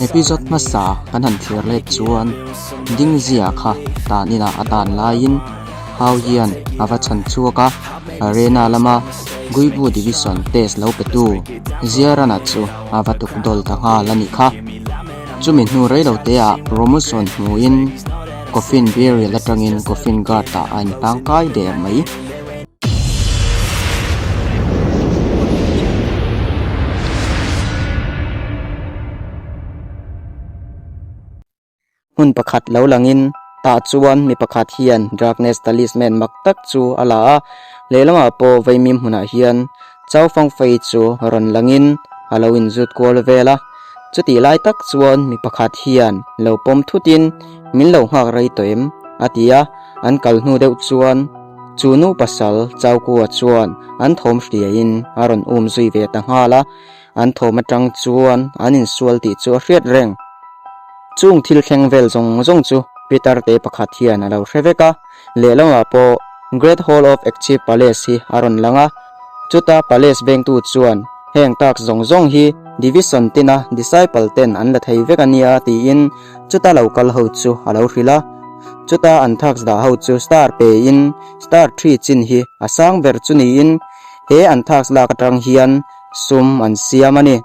Episode hmasa kan han thlir let chuan Dingzia kha tan inah a tan laiin Hau hian a va chhan chhuak a, Arena lama Guibu Division test lo petu Ziarana chu a va tuk dawl ta nghal a nih kha. Chumi hnu reiloteah promotion hmuin Coffin Burial atangin Coffin Guard-ah a intangkai der mai. Hmun pakhat lo langin tah chuan mi pakhat hian Darkness Talisman mak tak chu a la a, lehlamah pawh vaimim hmunah hian Chau Fangfei chu rawn langin a lo inzut kual vel a. Chutih lai tak chuan mi pakhat hian lo pawm thutin min lo nghak rei tawh em? a ti a, an kal hnu deuh chuan chu nu pasal Chaukua chuan an thawm hriaiin a rawn um zui ve ta nghal a, an thawm atang chuan an insual tih chu a hriat reng. Chung thil thleng vel zawng zawng chu Peter te pakhat hian a lo hre vek a, lehlamah pawh Great Hall of Ekchip Palace hi a rawn lang a, chuta Palace vengtu chuan heng tax zawng zawng hi Division tina Disciple ten an la thei vek a nia tiin chuta lo kal ho chu a lo hrilh a, chuta an tax dah ho chu star pe in star three chin hi a sang ber chu niin he an tax lak atang hian sum an siam a ni.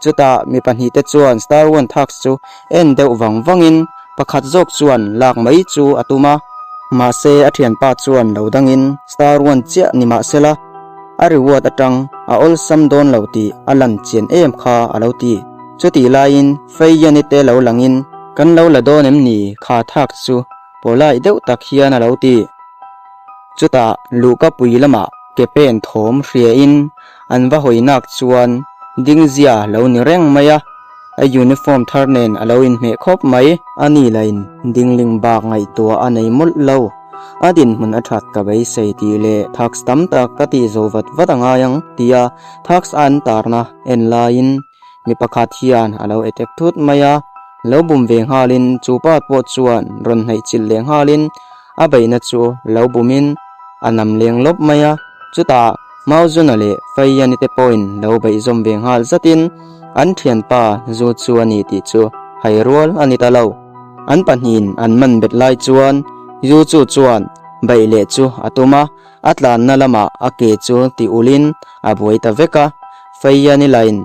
Chutah mi pahnihte chuan Star One Thax chu en deuh vang vangin pakhat zawk chuan lak mai chu a tum a. Mahse a thianpa chuan lo dangin Star One chiah ni mahsela a reward atang a awlsam dawn lo tih a lan chian em kha a lo ti. Chutih laiin Fei Yanite te lo langin kan lo la dawn em ni kha Thax chu pawlai deuh tak hian a lo ti. Chutah luhka pui lamah ke pen thawm hriain An va hawi nak chuan Dingzia lo ni reng mai a, a uniform thar nen a lo inhmeh khawp mai. A ni lain dingling bak ngaihtuah a nei mawlh lo. A dinhmun a that ka beisei tih leh thax tam tak ka tih zo vat vat a ngai ang tia thax a an tarna en laiin mi pakhat hian a lo attack thut mai a, lo bum ve nghalin chu pa pawh chuan rawn hnaih chilh leh nghalin a beihna chu lo bumin a nam leng lawp mai a, chutah Mauzuna leh Faiyani te pawhin lo beih zawm ve nghal zatin an thianpa zu chu a ni tih chu hai rual a ni ta lo. An pahnihin an man bet lai chuan Zu chu chuan beih leh chu a tum a, a tlanna lamah a ke chu ti ulin a buai ta vek a, Faiyani lain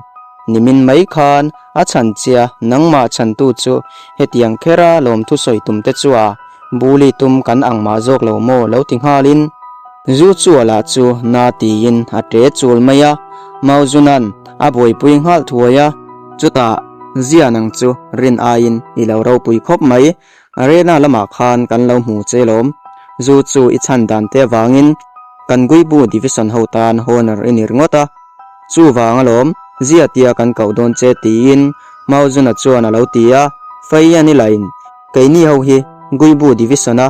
nimin mai khan a chhan chia nangmah chhantu chu hetiang khera lawmthu sawi tum te chu a Bully tum kan ang mah zawk lo maw lo ti nghalin zu chu a lah chu na tiin a ṭe chul mai a, Mauzunan a buaipui nghal thuai a, chutah zia nang chu rin aiin i lo ropui khawp mai, arena lamah khan kan lo hmu che lawm, zu chu i chhan dan te avangin kan Guibu Division ho tan honour i ni ringawt a. Chuvang alawm, zia tia kan koh dawn che tiin Mauzuna chuan a lo ti a, Faiyan i lain keini ho hi Guibu Division-a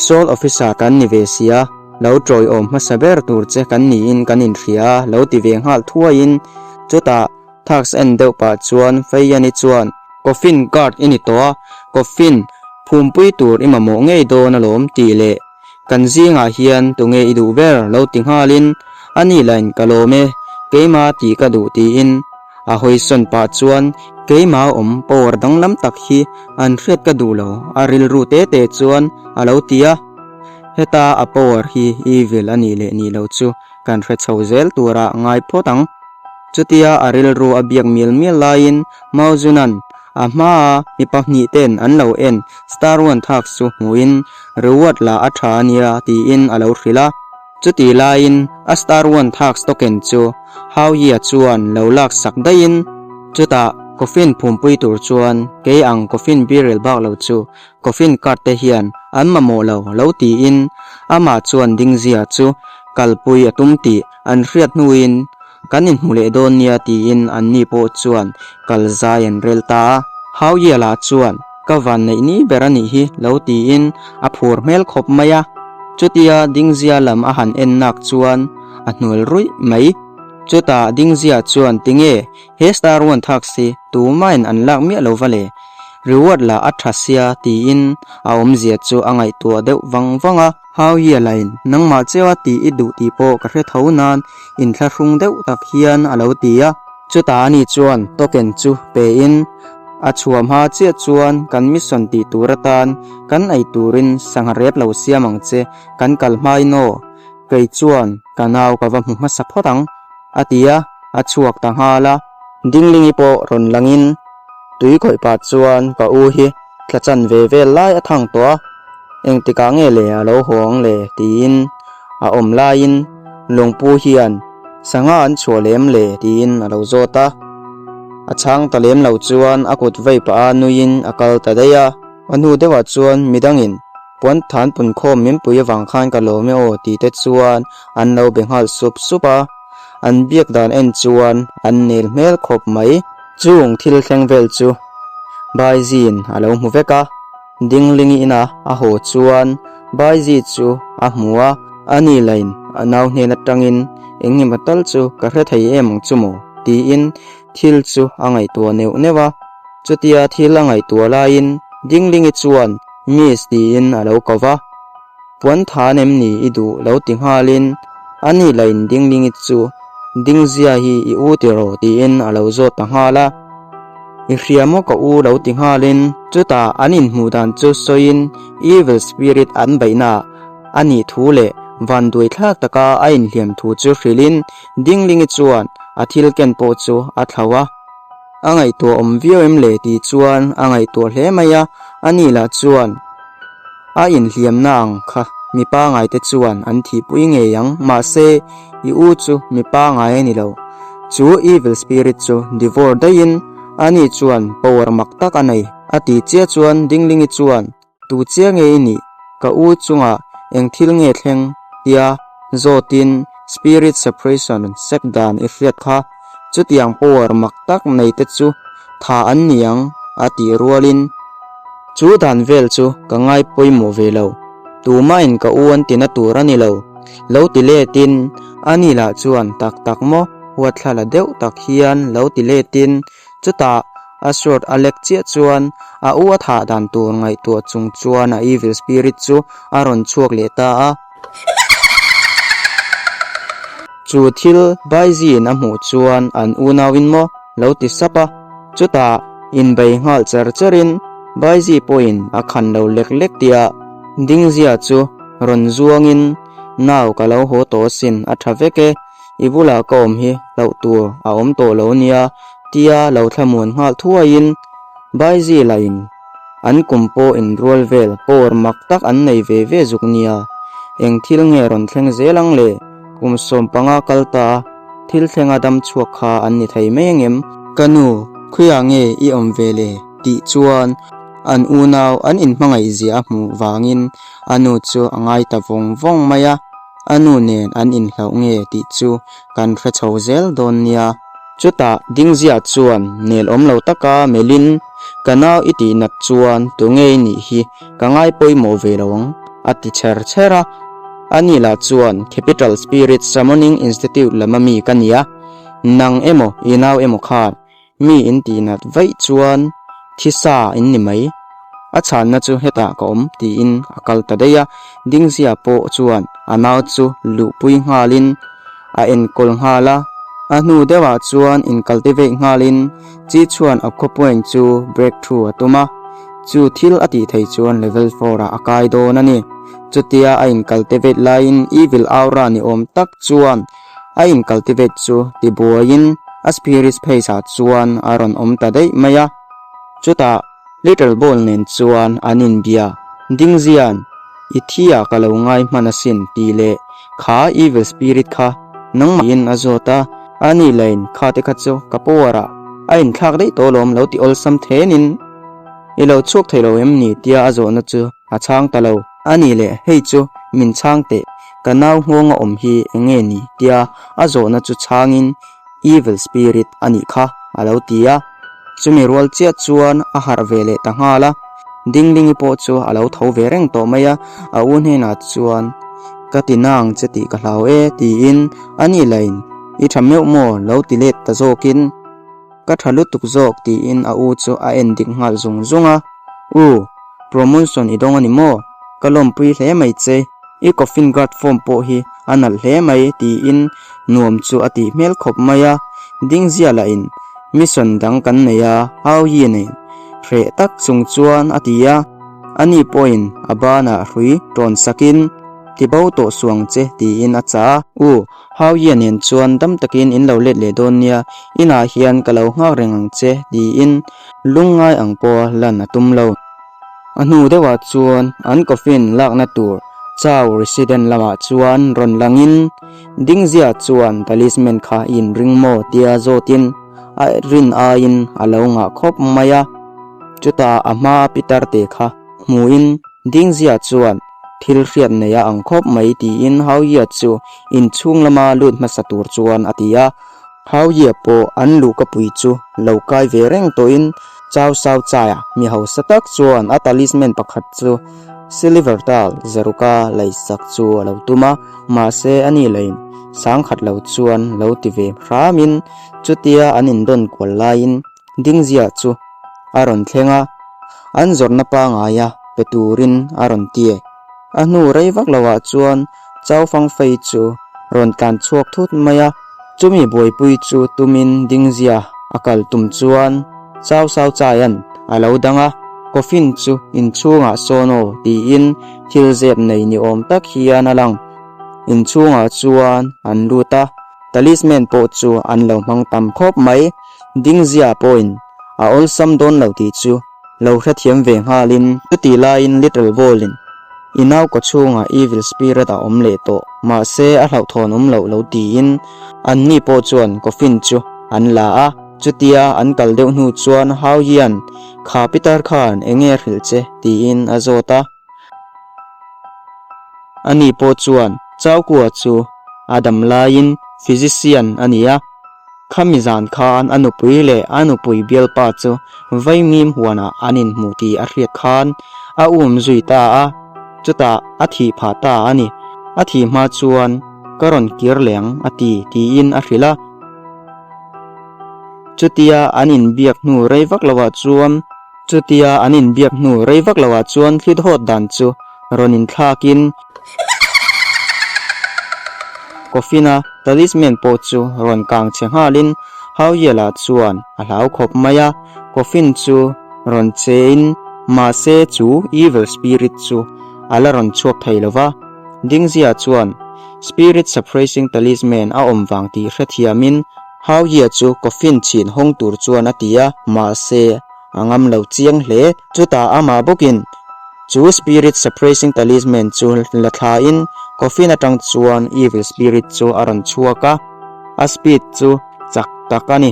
Sole Officer kan ni ve sia, lo tawiawm hmasa ber tur che kan niin kan inhria a lo ti ve nghal thuaiin chutah Thax en deuh pah chuan Faiyani chuan Coffin guard i ni tawh a, coffin phumpui tur i mamawh ngei dawn alawm tih leh Kan zingah hian tunge i duh ber lo ti nghalin a ni lain ka lawm e, keima tih ka duh tiin a hawisawn pah chuan keima awm power danglam tak hi an hriat ka duh lo a rilru te te chuan a lo ti a. Heta a power hi evil a nih leh nih lo chu kan hre chho zel turah ngai phawt ang. Chutia a rilru a biak mial mial laiin Mauzunan A hmaa mi pahnih ten an lo en Star One thak chu hmuhin reward la a tha ania tiin a lo hrilh a. Chutih laiin a Star One thak token chu Hao Yia chuan lo lak sak daihin chutah coffin phumpui tur chuan kei ang coffin birel bak lo chu coffin card te hian an mamawh lo lo tiin amah chuan Dingzia chu kalpui a tum tih an hriat hnuin Kan inhmu leh dawn nia tiin anni pawh chuan kal zai an rel ta a. Hau Yela chuan ka van neih ni ber a nih hi lo tiin a phur hmel khawp mai a. Chutia Dingzia lam a han en nak chuan a hnual ruih mai. Chutah Dingzia chuan tinge he Star One thak si tumain an lak miah lo va le? Reward lah a tha sia tiin a awmzia chu a ngaihtuah deuh vang vang a. Hau hi a lain, nangmah cheua tih i duh tih pawh ka hre tho nan inthlahrung deuh tak hian a lo ti a. Chutah ani chuan token chu pe in A chhuah hma chiah chuan kan mission tih tur atan kan ei turin sangha rep lo siam ang che, kan kal hmain aw, kei chuan ka nau ka va hmu hmasa phawt ang, a ti a, a chhuak ta nghal a. Dinglingi pawh rawn langin tui khawih pah chuan ka u hi thla chan ve vel lai a thang tawh a, engtikah nge le a lo haw ang le tiin a awm laiin Lungpu hian sangha an chhuah lem le tiin a lo zawt a. A chhang ta lem lo chuan a kut vei pah a nuiin a kal ta daih a. A hnu deuhah chuan midangin puan than punkhawm min pui avang khan ka lawm e aw tih te chuan an lo be nghal sup sup a. An biak dan en chuan an nel hmel khawp mai. Chung thil thleng vel chu Baizi'n a lo hmu vek a. Dinglingi ina a haw chuan Baizi chu a hmu a, a ni lain a nau hnen atangin eng emaw tal chu ka hre thei em ang chu maw tiin thil chu a ngaihtuah neuh neuh a. Chutia thil a ngaihtuah laiin Dinglingi chuan Miss tiin a lo ko va. Puan than em ni i duh lo ti nghalin a ni lain Dinglingi chu Dingzia hi i u tiraw tiin a lo zawt ta nghal a. I hria maw ka u lo ti nghalin chutah an inhmuh dan chu sawiin evil spirit an beihna a nih thu leh vanduai thlak taka a inhliam thu chu hrilhin Dinglingi chuan a thil ken pawh chu a thlauh a. A ngaihtuah awm viau em le tih chuan a ngaihtuah hle mai a, a ni lah chuan a inhliamna ang kha mi pangai te chuan an thihpui ngei ang, mahse i u chu mi pangai a ni lo. Chu evil spirit chu devour daihin a ni chuan power mak tak a nei a ti chiah chuan Dinglingi chuan Tu chiah nge i nih? Ka u chungah eng thil nge thleng? tia zawtin Spirit Suppression sek dan i hriat kha. Chutiang power mak tak nei te chu tha an ni ang a tih rualin chu dan vel chu ka ngai pawimawh ve lo. Tumahin ka u an tina tur a ni lo. Lo ti letin ani lah chuan tak tak maw huatthla la deuh tak hian lo ti letin Chutah a sword a lek chiah chuan a u a thah dan tur ngaihtuah chung chuan a evil spirit chu a rawn chhuak leh ta a. Chu thil Baiziin a hmuh chuan an unauin maw lo ti sap a, chutah inbei nghal cher cherin Baizi pawhin a khan lo lek lek tia Dingzia chu rawn zuangin nau ka lo haw tawh asin a tha vek e. I bulah ka awm hi hlauh tur a awm tawh lo nia tia lo thlamuan nghal thuaiin Baizi lahin an kum pawh inrual vel power mak tak an nei ve ve zuk nia. Eng thil nge rawn thleng zel ang le? Kum 15 kal ta a thil thlenga dam chhuak kha an ni thei mai angem? Ka nu, khawiah nge i awm ve le? tih chuan an unau an inhmangaih zia a hmuh vangin a nu chu a ngai ta vawng vawng mai a. A nu nen an inhlauh nge tih chu kan hre chho zel dawn nia. Chutah Dingzia chuan nel awm lo taka melhin, Ka nau i tih nat chuan tu nge i nih hi ka ngai pawimawh ve lo ang, a ti chher chher a. Ani lah chuan Capital Spirit Summoning Institute lam ami ka nia, nang emaw i nau emaw khan Mi in tih nat vaih chuan thi sa in ni mai. A chhanna chu hetah ka awm tiin a kal ta daih a, Dingzia pawh chuan a nau chu luhpui nghalin a enkawl nghal a. A hnu deuhah chuan incultivate nghalin Chi chuan a khawpuain chu breakthrough a tum a, chu thil a tih theih chuan level four-ah a kai dawn a ni. Chutia a incultivate laiin evil aura ni awm tak chuan A incultivate chu tibuaiin a spirit space ah chuan a rawn awm ta daih mai a. Chutah Little Ball nen chuan an inbia, Dingzian, i thi ah ka lo ngai hman asin tih leh kha evil spirit kha nangmahin a zawt a, a ni lain kha te kha chu ka power ah a inthlak daih tawh alawm lo ti awlsam thenin i lo chhuak thei lo em ni tia a zawhna chu a chhang ta lo. A ni leh, hei chu min chhang teh, ka nau nghawng a awm hi eng nge ni? tia a zawhna chu chhangin Evil spirit a nih kha a lo ti a. Chumi rual chiah chuan a harh ve leh ta nghal a, Dinglingi pawh chu a lo tho ve reng tawh mai a, a u hnenah chuan Ka ti nang che tih ka hlau e tiin a ni lain I tha meuh maw lo ti let ta zawkin. Ka tha lutuk zawk tiin a u chu a en dik nghal zung zung a, U, promotion i dawng a ni maw? Ka lawmpui hle mai che, i coffin guard form pawh hi a nalh hle mai tiin nuam chu a tih hmel khawp mai a, Dingzia lahin mission dang kan nei a, Hau Yi nen. Hreh tak chung chuan a ti a, ani pawhin a banah hrui tawn sakin, Ti bo tawh suh ang che, tiin a chah a. U, Hauia nen chuan dam takin in lo let leh dawn nia, inah hian ka lo nghak reng ang che, tiin lungngai ang pawha lan a tum lo. A hnu deuhah chuan an coffin lakna tur Chau resident lamah chuan rawn langin Dingzia chuan talisman kha i inring maw tia zawtin a rin aiin a lo ngah khawp mai a. Chutah a hmaa pitar te kha hmuin Dingzia chuan thil hriat nei a ang khawp mai tiin Hauia chu inchhung lama lut hmasa tur chuan a ti a. Hauia pawh an luhkapui chu lo kai ve reng tawhin Chau Sao Chaia mi hausa tak chuan a talisman pakhat chu Silver Tal Zaruka leisak chu a lo tum a, mahse ani lain sangkhat lo chuan lo ti ve hramin chutia an indawn kual laiin Dingzia chu a rawn thleng a, an zawrhna pangaia pe turin a rawn ti. A hnu rei vak loah chuan Chau Fangfei chu rawn tlan chhuak thut mai a, chumi buaipui chu tumin Dingzia a kal tum chuan Chau Sao Chaia'n a lo dang a, coffin chu inchhungah sawn aw tiin thil zep nei ni awm tak hian a lang. Inchhungah chuan an lut a, talisman pawh chu an lo hmang tam khawp mai. Dingzia pawhin a awlsam dawn lo tih chu lo hrethiam ve nghalin chutih laiin Little Ball-in i nau kawchhungah Evil Spirit a awm leh tawh, mahse a hlauhthawn awm loh lo tiin anni pawh chuan coffin chu an la a. Chutia an kal deuh hnu chuan Hau hian kha pitar khan enge a hrilh che tiin a zawt a. Ani pawh chuan Chaukua chu a dam laiin physician a ni a. Khami zan khan a nupui leh a nupui bialpa chu vaimim huanah an inhmu tih a hriat khan a um zui ta a, chutah a thih phah ta a ni. A thih hma chuan ka rawn kir leh ang a ti tiin a hrilh a. Chutia an inbiak hnu rei vak lovah chuan Chutia an inbiak hnu rei vak lovah chuan thli thawt dan chu rawn inthlakin Coffin-a talisman pawh chu rawn kang chhe nghalin Hauiela chuan a hlau khawp mai a, coffin chu rawn chein mahse chu evil spirit chu a la rawn chhuak thei lo va. Dingzia chuan spirit suppressing talisman a awm vang tih hrethiamin Hauia chu coffin chhin hawng tur chuan a ti a, mahse a ngam lo chiang hle. Chutah amah bawkin chu spirit suppressing talisman chu la thlain coffin atang chuan evil spirit chu a rawn chhuak a, a speed chu chak tak a ni.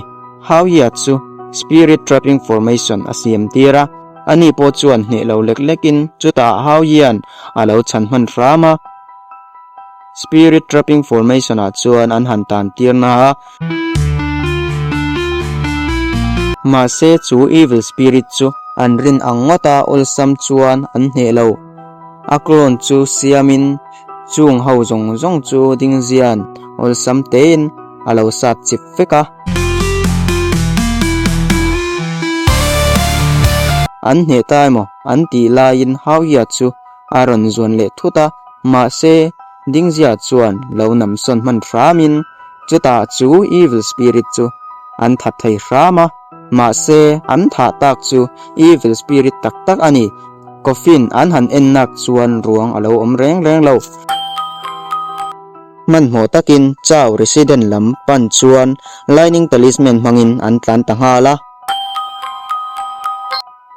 Hauia chu spirit trapping formation a siam tir a, ani pawh chuan hneh lo lek lekin chutah Hauia'n a lo chhan hman hram a. Spirit trapping formation ah chuan an han tan tir na a. Mahse chu evil spirit chu an rin ang ngawt a awlsam chuan an hneh lo. A clone chu siamin chung ho zawng zawng chu dingzian awlsam tein a lo sat chip vek a. An hneh ta emaw an tih laiin Hauia chu a rawn zuan leh thut a, mahse Dingzia chuan lo nam sawn hman hramin chutah chu evil spirit chu an that thei hram a, mahse an thah tak chu evil spirit tak tak a ni. Coffin an han en nak chuan ruang a lo awm reng reng lo. Hmanhmawh takin Chau resident lam pan chuan lightning talisman hmangin an tlan ta nghal a.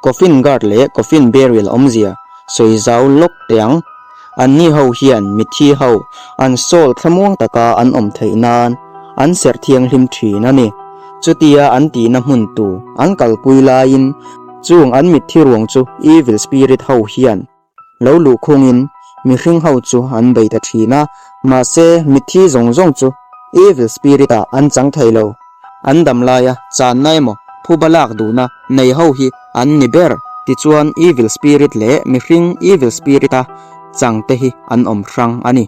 Coffin guard leh coffin burial awmzia sawi zau lawk teh ang. Anni ho hian mitthi ho an soul thlamuang taka an awm theih nan an serh thianghlim thin a ni. Chutia an tihna hmun tu an kalpui laiin chung an mitthi ruang chu evil spirit ho hian Lo luh khungin mihring ho chu an bei ta thin a, mahse mitthi zawng zawng chu evil spirit ah an chang thei lo. An dam laia channa emaw phuba lak duhna nei ho hi an ni ber. Tichuan evil spirit leh mihring evil spirit a chang te hi an awm hrang a ni.